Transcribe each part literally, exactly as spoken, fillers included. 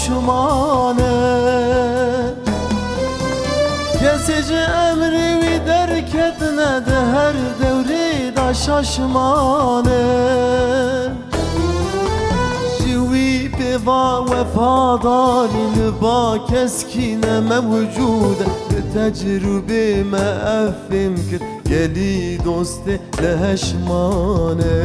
şimane. Kesê ji emrê wî derketine di her dewrê de şaşmane. Ji wî pêva wefadarî li ba keskî ne mewcûd e, bi tecrûbê me ev fêm kir, gelî dostê li heşmane.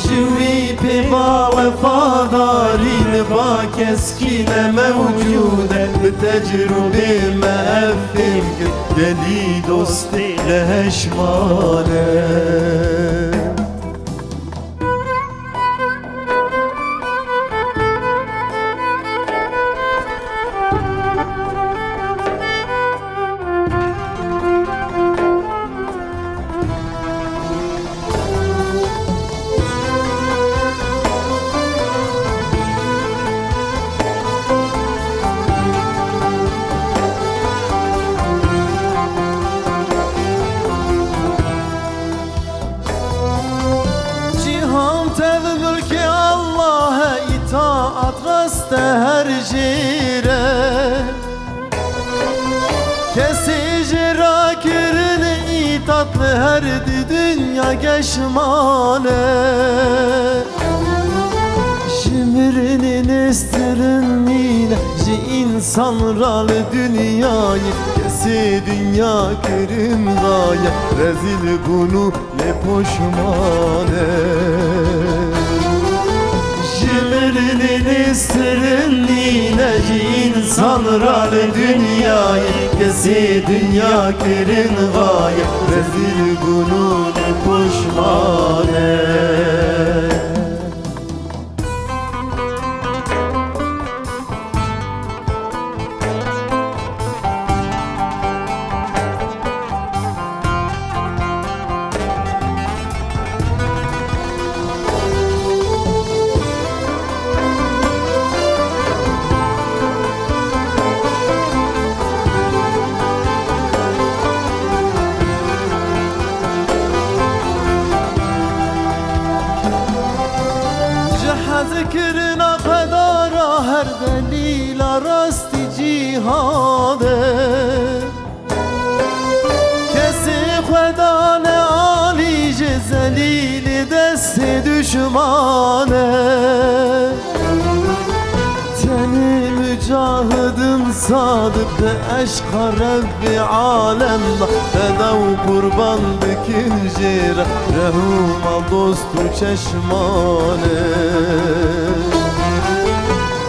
Ji wî pêva wefadarî li ba keskî ne mewcûd e, bi tecrûbê me ev fêm kir, gelî dostê li heşmane. Cîhan tev mulkê Allah e, îtaat rast e her jê re. Kesê jê re kirin îtaat li her di dinya geşman e. Ji mirinê nêztirin nîne, ji însan re li dinyayê. Kesê dinya kirin daye, rezîl bûn û lê poşman e. Ji mirinê nêztirin nîne, ji însan re li dinyayê. Kesê dinya kirin daye, rezîl bûn û lê poşman e. Ji hezkirina Xweda re her delîla rastî cîhan e. Kesê xwe dane alî, ji zelîlê destê duşman e. Tenê mucahidin sadiq di eşqa Rebbê alem de feda û qurban dikin jê re, reh û mal, dost û çeşman e.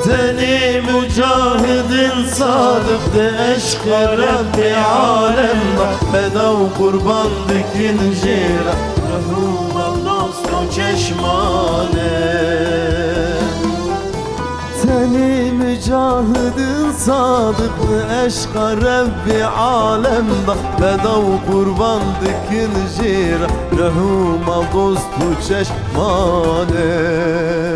Tenê mucahidin sadiq di eşqa Rebbê alem de feda û qurban dikin jê re, reh û mal, dost û çeşman e. Tenê mucahidin sadiq di eşqa Rebbê alem de feda û qurban dikin jê re, reh û mal, dost û çeşman e.